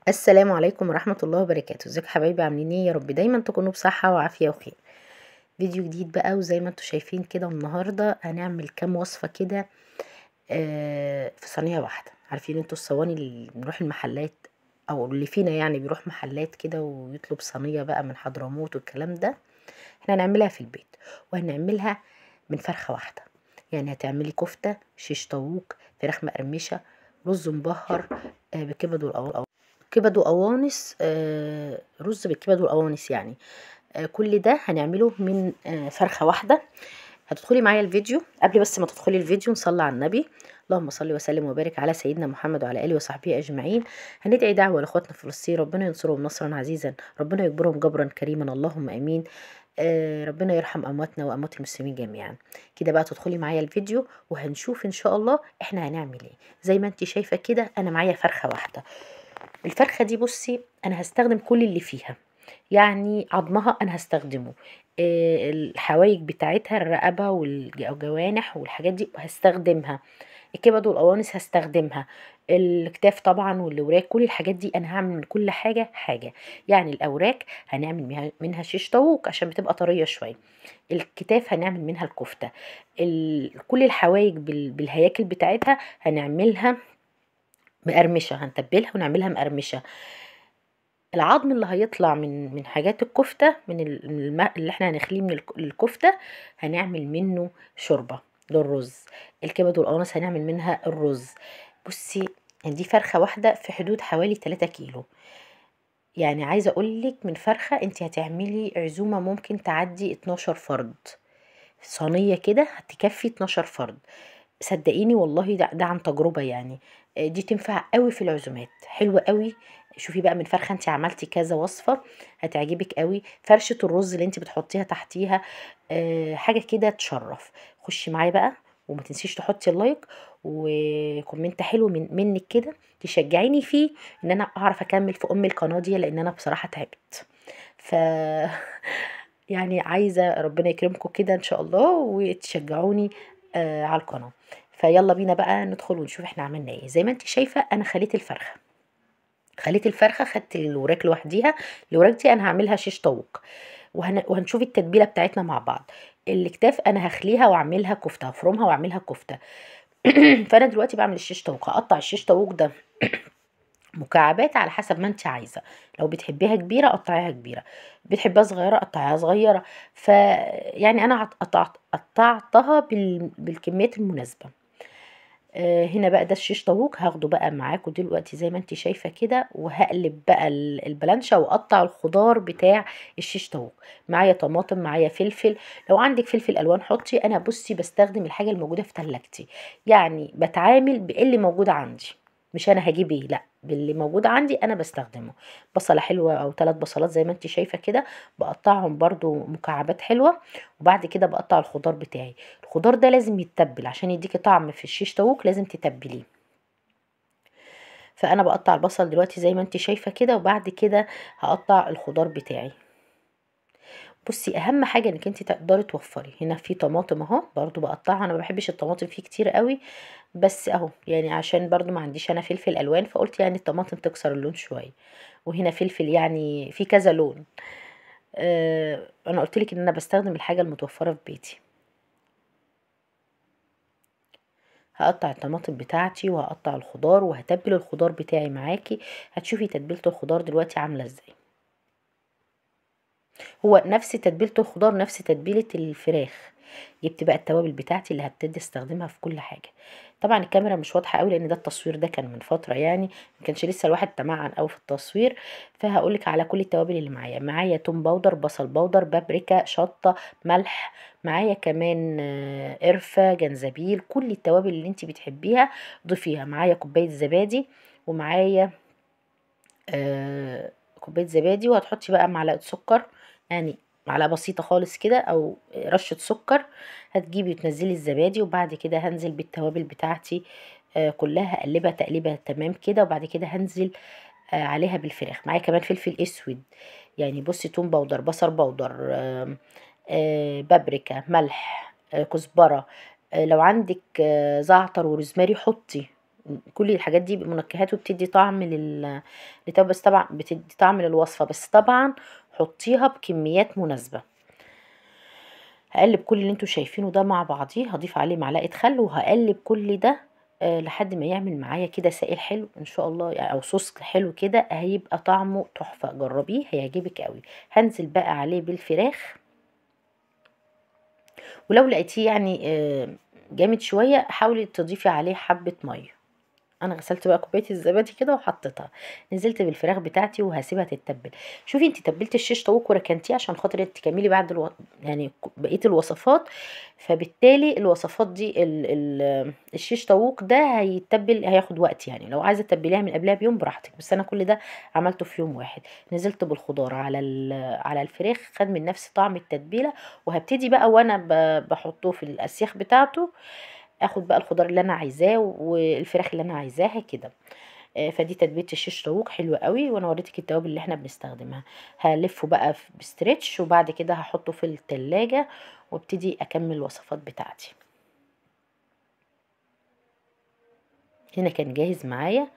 السلام عليكم ورحمة الله وبركاته. ازيكم حبايبي، عاملين ايه؟ يا رب دايما تكونوا بصحة وعافية وخير. فيديو جديد بقى، وزي ما انتم شايفين كده النهاردة هنعمل كام وصفة كده في صينية واحدة. عارفين انتوا الصواني اللي بنروح المحلات او اللي فينا يعني بيروح محلات كده ويطلب صينية بقى من حضرموت والكلام ده، احنا هنعملها في البيت وهنعملها من فرخة واحدة. يعني هتعملي كفتة، شيش طاووق، فراخ مقرمشة، رز مبهر بكبد والقوانص، كبد وقوانص، رز بالكبد والقوانص يعني. كل ده هنعمله من فرخة واحدة. هتدخلي معايا الفيديو. قبل بس ما تدخلي الفيديو نصلي على النبي، اللهم صل وسلم وبارك على سيدنا محمد وعلى اله وصحبه اجمعين. هندعي دعوه لاخواتنا في فلسطين، ربنا ينصرهم نصرا عزيزا، ربنا يجبرهم جبرا كريما، اللهم امين. ربنا يرحم امواتنا واموات المسلمين جميعا. كده بقى تدخلي معايا الفيديو وهنشوف ان شاء الله احنا هنعمل ايه. زي ما انت شايفه كده انا معايا فرخة واحدة. الفرخه دي بصي انا هستخدم كل اللي فيها، يعني عظمها انا هستخدمه، الحوايج بتاعتها، الرقبة والجوانح والحاجات دي هستخدمها، الكبد والقوانص هستخدمها، الكتاف طبعا والوراك، كل الحاجات دي انا هعمل من كل حاجة حاجة. يعني الاوراك هنعمل منها شيش طاووق عشان بتبقى طرية شوية، الكتاف هنعمل منها الكفتة، كل الحوايج بالهياكل بتاعتها هنعملها مقرمشه، هنتبلها ونعملها مقرمشه. العظم اللي هيطلع من حاجات الكفتة، من اللي احنا هنخليه من الكفتة هنعمل منه شوربة للرز، الكبد والقوانص هنعمل منها الرز. بصي دي فرخة واحدة في حدود حوالي 3 كيلو، يعني عايزه اقولك من فرخة انت هتعملي عزومة ممكن تعدي 12 فرد، صينية كده هتكفي 12 فرد، صدقيني والله ده عن تجربه يعني. دي تنفع قوي في العزومات، حلوة قوي. شوفي بقى من فرخة انت عملتي كذا وصفه هتعجبك قوي. فرشه الرز اللي انت بتحطيها تحتيها حاجة كده تشرف. خشي معايا بقى وما تنسيش تحطي ال like و comment حلو منك كده تشجعيني فيه ان انا اعرف اكمل في ام القناة دي، لان انا بصراحة تعبت. ف يعني عايزه ربنا يكرمكم كده ان شاء الله وتشجعوني على القناة. فيلا بينا بقى ندخل ونشوف احنا عملنا ايه. زي ما انت شايفه انا خليت الفرخه، خدت الوراك لوحديها. الوراك دي انا هعملها شيش طاووق وهنشوف التتبيله بتاعتنا مع بعض. الكتاف انا هخليها واعملها كفته، هفرمها واعملها كفته. فانا دلوقتي بعمل الشيش طاووق. هقطع الشيش طاووق ده مكعبات على حسب ما انت عايزه، لو بتحبيها كبيرة قطعيها كبيرة، بتحبيها صغيرة قطعيها صغيرة. فيعني انا قطعتها بالكميات المناسبة. هنا بقى ده الشيش طاووق هاخده بقى معاكم دلوقتي زي ما انت شايفه كده، وهقلب بقى البلانشه واقطع الخضار بتاع الشيش طاووق. معايا طماطم، معايا فلفل، لو عندك فلفل الوان حطي. انا بصي بستخدم الحاجة الموجودة في تلاجتي، يعني بتعامل باللي موجود عندي، مش انا هجيب ايه، لا باللي موجود عندي انا بستخدمه. بصله حلوة او 3 بصلات زي ما انت شايفه كده، بقطعهم برضو مكعبات حلوة. وبعد كده بقطع الخضار بتاعي. الخضار ده لازم يتبل عشان يديكي طعم في الشيش طاووق، لازم تتبليه. فانا بقطع البصل دلوقتي زي ما انت شايفه كده، وبعد كده هقطع الخضار بتاعي. بصي اهم حاجة انك انت تقدري توفري. هنا في طماطم اهو برضو بقطعها، انا ما بحبش الطماطم فيه كتير قوي، بس اهو يعني عشان برضو ما عنديش انا فلفل الوان، فقلت يعني الطماطم تكسر اللون شوية. وهنا فلفل يعني في كذا لون. انا قلت لك ان انا بستخدم الحاجة المتوفرة في بيتي. هقطع الطماطم بتاعتي وهقطع الخضار وهتبل الخضار بتاعي معاكي. هتشوفي تتبيله الخضار دلوقتي عامله ازاي. هو نفس تتبيله الخضار نفس تتبيله الفراخ. جبت بقى التوابل بتاعتي اللي هبتدي استخدمها في كل حاجة. طبعا الكاميرا مش واضحة قوي لان ده التصوير ده كان من فترة، يعني ما كانش لسه الواحد تمعن قوي في التصوير. فهقولك على كل التوابل اللي معايا. معايا توم powder، بصل powder، بابريكا، شطه، ملح، معايا كمان قرفه، جنزبيل، كل التوابل اللي انت بتحبيها ضيفيها. معايا كوباية زبادي، ومعايا كوباية زبادي، وهتحطي بقى معلقه سكر، يعني معلقه بسيطة خالص كده او رشه سكر. هتجيبي وتنزلي الزبادي، وبعد كده هنزل بالتوابل بتاعتي كلها، هقلبها تقليبه تمام كده. وبعد كده هنزل عليها بالفراخ. معايا كمان فلفل اسود، يعني بصي توم powder، بصل powder، بابريكا، ملح، كزبره، لو عندك زعتر وروزماري حطي، كل الحاجات دي منكهات وبتدي طعم للتوابل، بس طبعا بتدي طعم للوصفه، بس طبعا حطيها بكميات مناسبة. هقلب كل اللي انتوا شايفينه ده مع بعضيه، هضيف عليه معلقه خل وهقلب كل ده لحد ما يعمل معايا كده سائل حلو ان شاء الله، يعني او صوص حلو كده، هيبقى طعمه تحفة. جربيه هيعجبك قوي. هنزل بقى عليه بالفراخ، ولو لقيتيه يعني جامد شوية حاولي تضيفي عليه حبه مية. انا غسلت بقى كوباية الزبادي كده وحطيتها، نزلت بالفراخ بتاعتي وهسيبها تتبل. شوفي انت تبلتي الشيش طاووق وركنتيه عشان خاطر تكملي بعد يعني بقية الوصفات، فبالتالي الوصفات دي الشيش طاووق ده هيتبل، هياخد وقت، يعني لو عايزه تتبليها من قبلها بيوم براحتك، بس انا كل ده عملته في يوم واحد. نزلت بالخضار على الفراخ، خد من نفس طعم التتبيله. وهبتدي بقى وانا بحطه في الاسياخ بتاعته، اخد بقى الخضار اللي انا عايزاه والفراخ اللي انا عايزاها كده. فدي تتبيله الشيش طاووق حلوة قوي، وانا وريتك التوابل اللي احنا بنستخدمها. هلفه بقى ب stretch، وبعد كده هحطه في التلاجة وابتدي اكمل الوصفات بتاعتي. هنا كان جاهز معايا.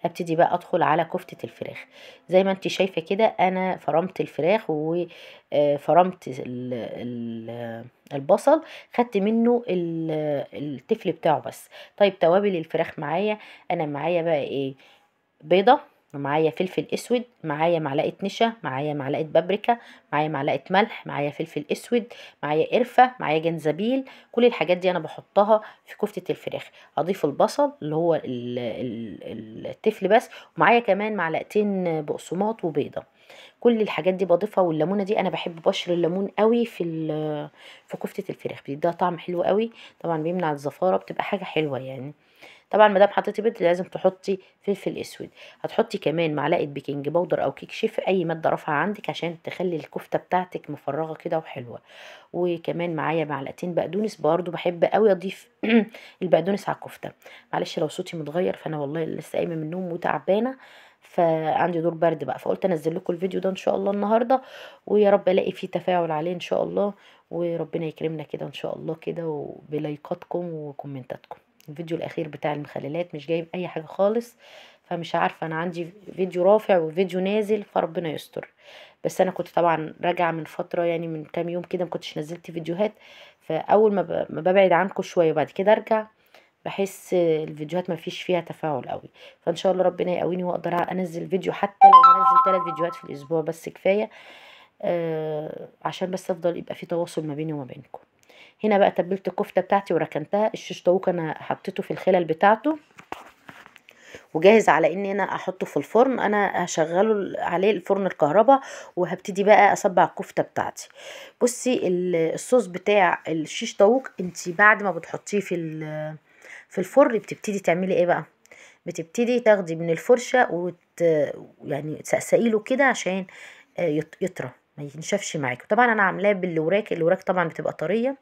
هبتدي بقى ادخل على كفتة الفراخ. زي ما انت شايفة كده انا فرمت الفراخ وفرمت البصل، خدت منه التفل بتاعه بس. طيب توابل الفراخ معايا، انا معايا بقى ايه؟ بيضة، ومعايا فلفل اسود، معايا معلقة نشا، معايا معلقة بابريكا، معايا معلقة ملح، معايا فلفل اسود، معايا قرفة، معايا جنزبيل. كل الحاجات دي انا بحطها في كفتة الفراخ. اضيف البصل اللي هو التفل بس، ومعايا كمان معلقتين بقسماط وبيضة. كل الحاجات دي بضيفها. والليمونه دي انا بحب بشر الليمون قوي في كفتة الفراخ، بيديها طعم حلو قوي، طبعا بيمنع الزفارة، بتبقى حاجة حلوة يعني. طبعا ما دام حطيتي بيض لازم تحطي فلفل اسود. هتحطي كمان معلقه baking powder او كيك شيف، اي مادة رافعه عندك عشان تخلي الكفتة بتاعتك مفرغة كده وحلوه. وكمان معايا معلقتين بقدونس، برضو بحب قوي اضيف البقدونس على الكفتة. معلش لو صوتي متغير، فانا والله لسه قايمة من النوم وتعبانه، فعندي دور برد بقى، فقلت انزل لكم الفيديو ده ان شاء الله النهارده، ويا رب الاقي فيه تفاعل عليه ان شاء الله، وربنا يكرمنا كده ان شاء الله كده وبلايكاتكم وكومنتاتكم. الفيديو الاخير بتاع المخللات مش جايب اي حاجة خالص، فمش عارفه، انا عندي فيديو رافع وفيديو نازل، فربنا يستر. بس انا كنت طبعا راجعه من فترة، يعني من كام يوم كده ما كنتش نزلت فيديوهات، فاول ما ببعد عنكم شوية وبعد كده ارجع بحس الفيديوهات ما فيش فيها تفاعل قوي. فان شاء الله ربنا يقويني واقدر انزل فيديو، حتى لو هنزل 3 فيديوهات في الاسبوع بس كفاية، عشان بس افضل يبقى في تواصل ما بيني وما بينكم. هنا بقى تبلت الكفتة بتاعتي وركنتها. الشيش طاووق انا حطيته في الخلل بتاعته وجاهز على ان انا احطه في الفرن. انا هشغله عليه الفرن الكهرباء، وهبتدي بقى اصبع الكفتة بتاعتي. بصي الصوص بتاع الشيش طاووق انت بعد ما بتحطيه في الفرن بتبتدي تعملي ايه بقى؟ بتبتدي تاخدي من الفرشة يعني تسقسقي له كده عشان يطرى ما ينشفش معاكي. طبعا انا عاملاه بالوراك، الوراك طبعا بتبقى طرية،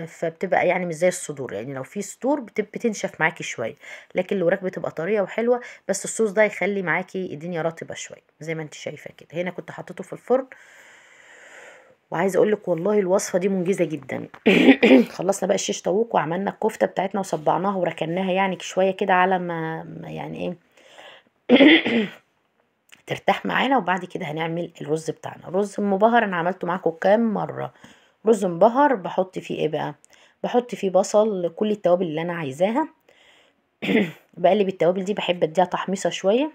فبتبقى يعني مش زي الصدور، يعني لو في صدور بتنشف معاكي شوية، لكن الوراك بتبقى طرية وحلوه. بس الصوص ده يخلي معاكي الدنيا رطبه شوية زي ما انت شايفه كده. هنا كنت حطيته في الفرن، وعايزه اقول لك والله الوصفة دي منجزه جدا. خلصنا بقى الشيش طاووق وعملنا الكفتة بتاعتنا وصبعناها وركناها يعني شوية كده على ما يعني ايه ترتاح معانا. وبعد كده هنعمل الرز بتاعنا. الرز المبهر انا عملته معاكم كام مرة. رز مبهر بحط فيه ايه بقى؟ بحط فيه بصل، كل التوابل اللي انا عايزاها. بقلب التوابل دي، بحب اديها تحميصه شوية.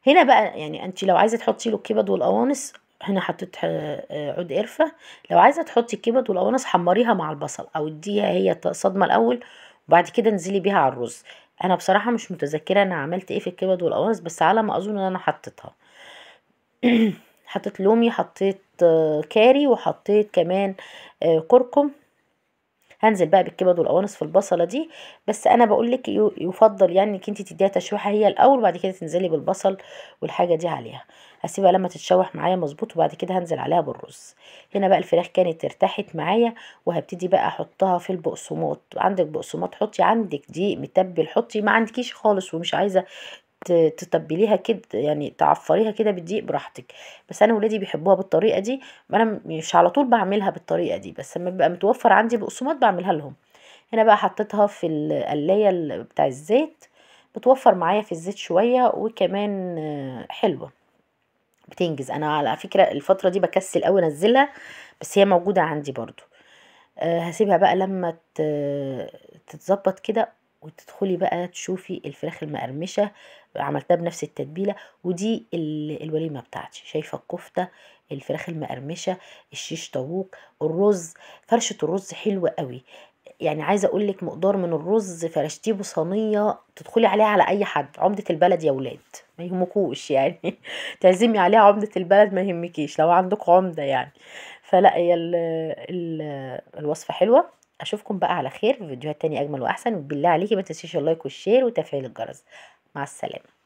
هنا بقى يعني انت لو عايزه تحطي له الكبد والقوانص، هنا حطيت عود قرفه. لو عايزه تحطي الكبد والقوانص حمريها مع البصل، او اديها هي صدمة الاول وبعد كده انزلي بيها على الرز. انا بصراحة مش متذكرة انا عملت ايه في الكبد والقوانص، بس على ما اظن ان انا حطيتها. حطيت لومي، حطيت كاري، وحطيت كمان كركم. هنزل بقى بالكبد والقوانص في البصله دي، بس انا بقول لك يفضل يعني انك انت تديها تشويحه هي الاول، وبعد كده تنزلي بالبصل والحاجة دي عليها. هسيبها لما تتشوح معايا مظبوط، وبعد كده هنزل عليها بالرز. هنا بقى الفراخ كانت ارتاحت معايا، وهبتدي بقى احطها في البقسماط. عندك بقسماط حطي، عندك دقيق متبل حطي، ما عندكيش خالص ومش عايزه تتبليها كده، يعني تعفريها كده بالدقيق براحتك، بس انا ولادي بيحبوها بالطريقة دي. انا مش على طول بعملها بالطريقة دي، بس لما بيبقى متوفر عندي بقسماط بعملها لهم. هنا بقى حطيتها في القلايه بتاع الزيت، بتوفر معايا في الزيت شوية، وكمان حلوة بتنجز. انا على فكرة الفترة دي بكسل قوي انزلها، بس هي موجودة عندي برضو. هسيبها بقى لما تتظبط كده، وتدخلي بقى تشوفي الفراخ المقرمشه. عملتها بنفس التتبيله، ودي الوليمة بتاعتي. شايفه الكفتة، الفراخ المقرمشه، الشيش طاووق، الرز. فرشه الرز حلوة قوي، يعني عايزه اقول لك مقدار من الرز فرشتيه بصينيه تدخلي عليها على اي حد. عمده البلد يا ولاد ما يهمكوش يعني تعزمي عليها عمده البلد ما يهمكيش لو عندك عمده يعني. فلا هي الوصفة حلوة. اشوفكم بقى على خير في فيديوهات تانية اجمل واحسن، وبالله عليكي ما تنسيش ال like وال share وتفعيل الجرس. مع السلامة.